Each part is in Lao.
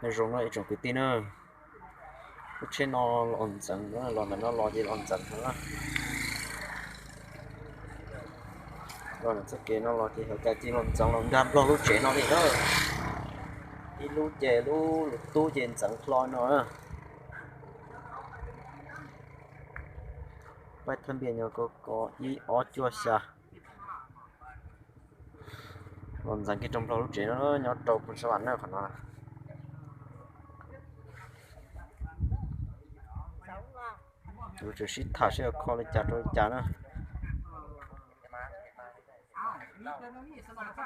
Nói chung nó ít chung cái tin á. Lũ chết nó lọn dần nó lọn nó lo gì lọn dần hơn á. Lọn dần cái nó lo gì hở cái gì lọn dần lọn đam lo lũ chết nó đi đó. Ít lũ chết lũ lũ tú chết dần lo nó á. Bãi thân biện nhau có có ý ó chua xa. Lọn dần cái trong lo lũ chết nó nhớ trâu phun sơ vạn nó khả năng. Lũ chết xít thả sẽ kho lên chả trâu chả nó.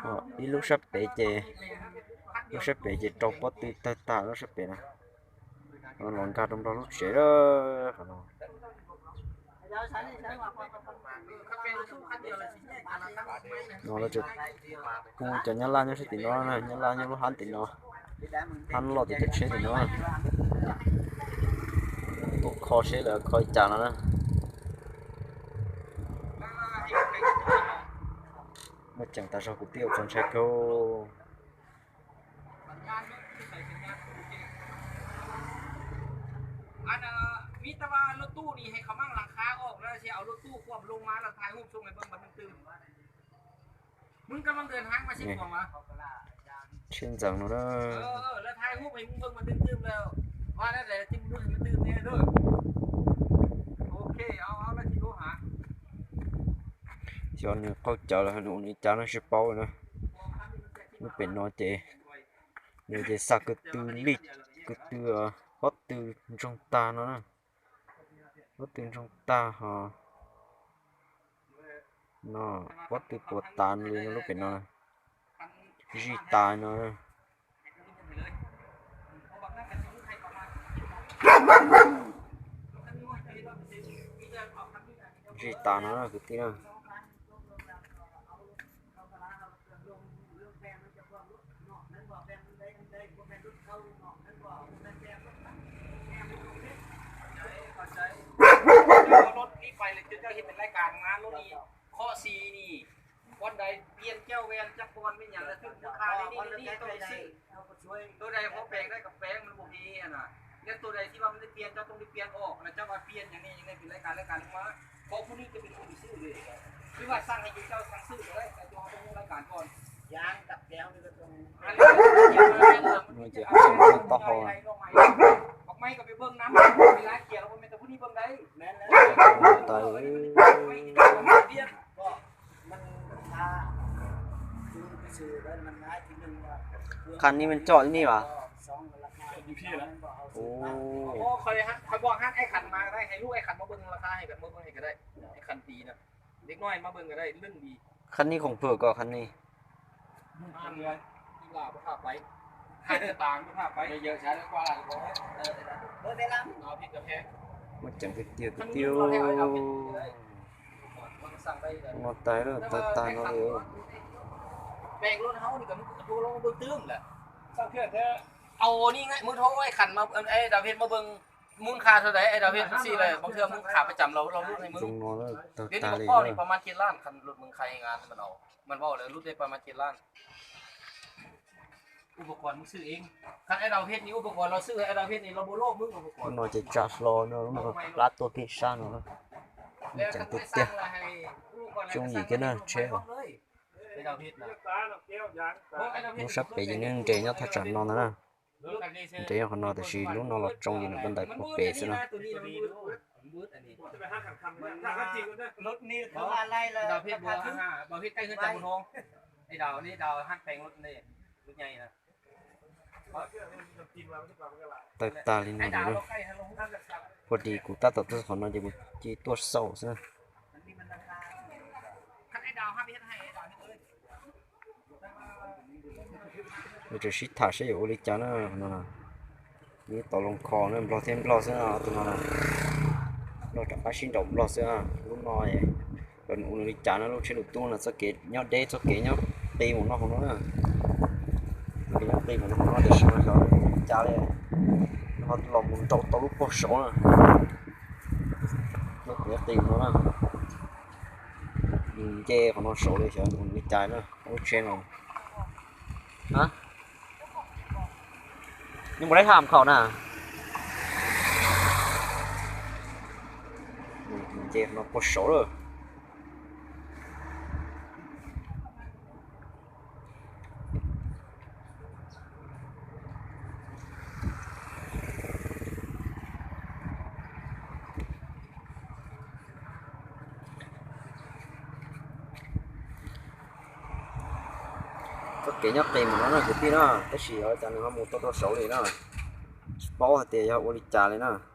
Ờ, ít lũ sắp bể chè. Lũ sắp bể chè trâu bó tư tơ tả lũ sắp bể nè. Nó lọn gà trong lo lũ chết đó. Khả năng. Nó là chết. Cũng cho nhá la nhá sẽ tỉnh nó nè, nhá la nhá lũ hán tỉnh nó. Hán lo thì chết chết tỉnh nó. Tụ kho chết là kho chả nó nè. Mà chẳng ta sao cũng tiêu chọn sai câu. ອັນ ເອີ ມີແຕ່ວ່າລົດຕູ້ນີ້ໃຫ້ເຂົາໝັ້ງຫຼັງຄາອອກ ແລ້ວຊິເອົາລົດຕູ້ຂວ້ຳລົງມາ ແລ້ວຖ່າຍຮູບສົ່ງໃຫ້ເບິ່ງບັດມັນຕື່ມ. ມຶງກຳລັງເດີນທາງມາເຊັກຂອງວະ? ເຊັ່ນຈັງເນາະເດີ. ເອີ ເອີ ແລ້ວຖ່າຍຮູບໃຫ້ມຶງເບິ່ງມັນຕື່ມໆ ແລ້ວວ່າແນວໃດ ຈິງດູໃຫ້ມັນຕື່ມແດ່ເດີ. ໂອເຄ ເອົາ ເອົາ ແລ້ວຊິໂທຫາ. ຍ້ອນເຂົ້າໃຈແລ້ວ ໜູນີ້ຈານຊິເປົານະ. ມັນເປັນເນາະເຈ. ເດີເຈ ສາກກະຕືລິກກະຕື ເອີ ເພາະຕື່ນຈົງຕາເນາະນະ. ວ່າຕື່ນຊ່ອງຕາຫາເນາະ ວ່າຕື່ນປົວຕານເລີຍເນາະ ເປັນເນາະ ຈີຕາຍເນາະ ຈີຕາຍເນາະ ຄືຕິເນາະ. ລົດນີ້ໄປແລ້ວ ເຈົ້າເຮັດເປັນລາຍການງານລົດນີ້ ຂໍ້ສີ່ນີ້ ບ່ອນໃດປ່ຽນແກ້ວແວ່ນຈັກບ່ອນແມ່ນຫຍັງ ແລ້ວຖືກມູນຄ່ານີ້ ນີ້ ນີ້ ຕ້ອງໄດ້ຊື້. ໂຕໃດພໍແປງໄດ້ກໍແປງ ມັນບໍ່ມີຫັ້ນນະ. ແລ້ວໂຕໃດທີ່ວ່າມັນໄດ້ປ່ຽນ ເຈົ້າຕ້ອງໄດ້ປ່ຽນອອກ ແລ້ວເຈົ້າວ່າປ່ຽນຫຍັງນີ້ ຫຍັງໃດ ເປັນລາຍການ ລາຍການລົງມາ ຂໍຜູ້ນີ້ຈະເປັນຜູ້ໄປຊື້ເລີຍ. ຄືວ່າສັ່ງໃຫ້ເຈົ້າສັ່ງຊື້ກໍໄດ້ ແຕ່ເຈົ້າຕ້ອງລົງລາຍການກ່ອນ. ຢາງກັບແກ້ວນີ້ກໍຕ້ອງ ມັນຈະເອົາເອົາຕໍ່ ບັກໄມ້ກໍໄປເບິ່ງນຳ ເວລາເຂຍນ ບໍ່ແມ່ນແຕ່ຜູ້ນີ້ເບິ່ງໄດ້. ແມ່ນແລ້ວ ຕາຍເອີຍ. ມັນລາຄາ ຄື ຄື ມັນງ່າຍທີໜຶ່ງວ່າ ຄັນນີ້ມັນຈອດຢູ່ນີ້ຫວາ? ສອງລາຄາ ຢູ່ພີ້ລະ. ໂອ້ ໂອ້ ຂ້ອຍ ຂ້ອຍບອກຮ້ານອ້າຍຂັນມາກໍໄດ້ ໃຫ້ລູກອ້າຍຂັນມາເບິ່ງລາຄາໃຫ້ກັນ ມາເບິ່ງໃຫ້ກໍໄດ້. ອ້າຍຂັນຕີນະ ເດັກນ້ອຍມາເບິ່ງກໍໄດ້ ເລື່ອງດີ. ຄັນນີ້ຂອງເພິ່ນກໍ ຄັນນີ້ ຫ້າເດືອນ ອີຫຼ້າບໍ່ພາໄປ ຄ່າເດີນທາງບໍ່ພາໄປ ເຍອະໆ ໃຊ້ກວ່າຫຼາຍບໍ່. ເອີ ເອີ ເອີ ເອົາຜິດກັບແພງ ມັນຈັ່ງກະຕຽວກະຕຽວ. ມາຕາຍແລ້ວ ຕາຍ ຕາຍມາເລີຍ. ແປງລົດເຮົານີ້ກໍ ໂທລົງເບິ່ງຕື່ມແຫຼະ ເຈົ້າເທື່ອແທ້. ເອົານີ້ໄງ ມຶງໂທໄອ້ຂັນມາ ເອີ ດາວເພັດມາເບິ່ງ ມູນຄ່າເທົ່າໃດ ໄອ້ດາວເພັດ ຈັ່ງຊີ້ແຫຼະ. ບາງເທື່ອມຶງຂາປະຈຳ ລາວ ລາວຫຼຸດໃຫ້ມຶງ. ດຽວນີ້ບັກປ້ອງນີ້ປະມານເຈັດລ້ານ ຄັນລົດເມືອງໄຄງານມັນເອົາ ມັນເວົ້າແລ້ວຫຼຸດໄດ້ປະມານເຈັດລ້ານ. ອຸປະກອນມຶງຊື້ເອງ ຄັນໄອ້ດາວເພັດນີ້ ອຸປະກອນລາວຊື້ ໄອ້ດາວເພັດນີ້ລາວບໍ່ໂລບມຶງ ອຸປະກອນ. ນ້ອຍຈະຈັບລໍເນາະ ລາດຕົວເກຊາເນາະ. ແລ້ວຄັນໄປສັ່ງລະໃຫ້ອຸປະກອນ ຈົ່ງອີກເດີເຊວ ໄອ້ດາວເພັດນະ. ລູກສັບເປຍຢູ່ໜຶ່ງເດຍອດທະຈັນນອນນະ. ເດຍຂອງນອນແຕ່ຊິລູກນອນລອດຈົ່ງຢູ່ໃນບັນໄດໂພເປຊະນະ. ລົດນີ້ຄືວ່າໄລ່ລະ ດາວເພັດບໍ່ວ່າ ບ່າວເພັດໃກ້ເຮືອນຈຳບໍ່ທອງ. ໄອ້ດາວນີ້ ດາວຮ້ານແປງລົດນີ້ ລົດໃຫຍ່ນະ. ຕາຍຕາລີນອນເດີ. ພໍດີກູຕັດຕໍ່ຕົວຂອງນອນ ຈັ່ງກູຈີຕົວເຊົາຊະນະ. ຄັນໄອ້ດາວຫາໄປເຮັດໃຫ້ ໄອ້ດາວເຮັດເລີຍ. ເດີຊິຖາມໃສ່ໂອລິຈານະ ນັ້ນນະ ມີຕໍ່ລົງຄໍນະ ບລັອກເທມບລັອກເສືອ ຕົວນັ້ນນະ ນອກຈາກປາຊິນດອກບລັອກເສືອ ລຸ້ນນ້ອຍ ເປັນໂອລິຈານະ ລູກເຊລູກຕູ້ນະ ສະເກດຍອດເດ ສະເກດຍອດຕີໝູນນອກຂອງນະ ເປັນຍອດຕີໝູນນອກຂອງນະ ເດີຊິມາເຂົາຈາເລີຍ ເຮົາລອງໝູນເຕົາ ເຕົາລູກໂປ່ງໂຊນະ ລູກເປັນຍອດຕີໝູນນອກນະ ຍິງເຈຂອງນອກໂຊເລີຍ ເຂົາໝູນກະຈາຍນະ. ໂອເຄເນາະ ຮະ? ຍັງບໍ່ໄດ້ຖາມເຂົານະ. ເຈມາໂຄດເຊົາເດີ. ກໍເກຍອກເກຍໝົດແລ້ວເນາະ ຄືພີ່ເນາະ. ແຕ່ຊິເອົາຈານໜຶ່ງເຮົາໝູ່ໂຕໂຕເຊົາເລີຍເນາະ. ສະເປົາເຮົາເຕຍອກໂອລິຈາເລີຍເນາະ.